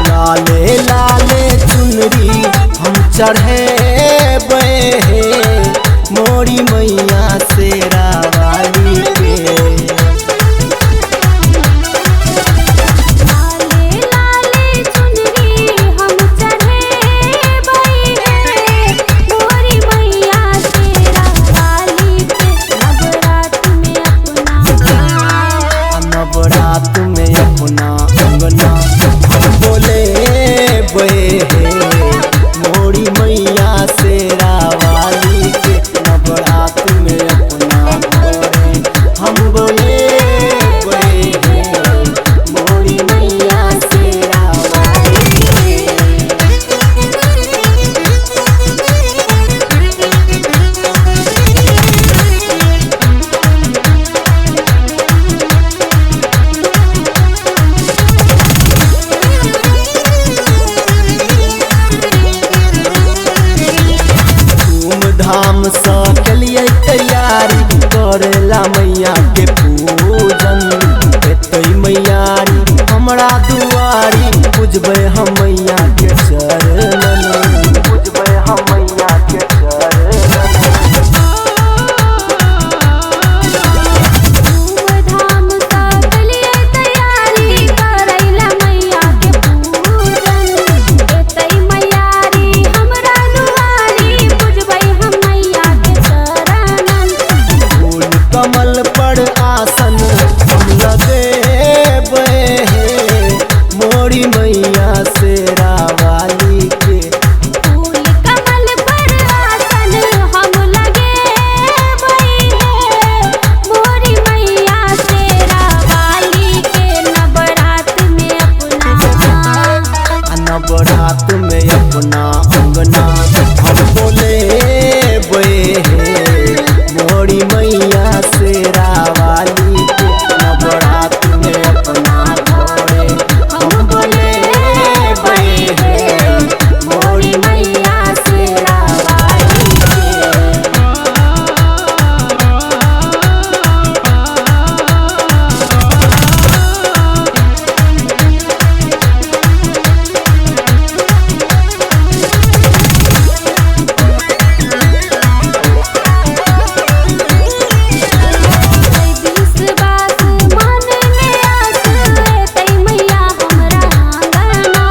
लाले लाले चुनरी हम चढ़ेबै मोरी मैया शेरावाली के। लाले लाले चुनरी हम चढ़ेबै मोरी मैया शेरावाली के। नवरात में अपना नवरात में अपना अंगना हम बोलेबै मोरी मैया शेरावाली के। नवरात में अपना घरे हम बोलेबै मोरी मैया शेरावाली के। धूमधाम से केलिए तैयारी करेला मैया के पूजन। एतै मैयारी हमरा दुआरी पूजबै हम मैया के चरणन। पूजबै हम मैया के चरणन। धूमधाम सँ केलिए तैयारी करैला मैया के पूजन। एतै मैयारी हमरा दुआरी पूजबै हम मैया के चरणन। फूल कमल पर आसन हम लगेबै मोरी मैया शेरावाली के। फूल कमल पर आसन हम लगेबै मोरी मैया शेरावाली के। नवरात में अपना नवरात में अपना अंगना हम बोलेबै मोरी मैया शेरावाली के। नवरात में अपना घरे हम बोलेबै मोरी मैया शेरावाली के। विश्वास मन में आस एतै मैया हमरा आंगना।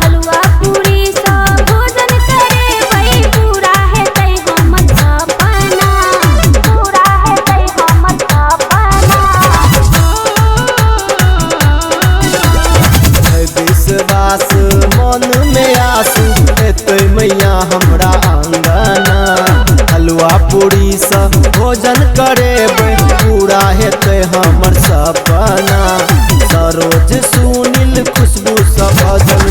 हलुआ पूरी सँ भोजन करेबै पूरा हेतै हमर सपना। पूरा हेतै हमर सपना। है विश्वास मन में आस एतै मैया हमरा आंगना। हलुआ पूरी सँ भोजन करेबै पूरा हेतै हमर सपना। सरोज सुनील खुशबू सँ भजन।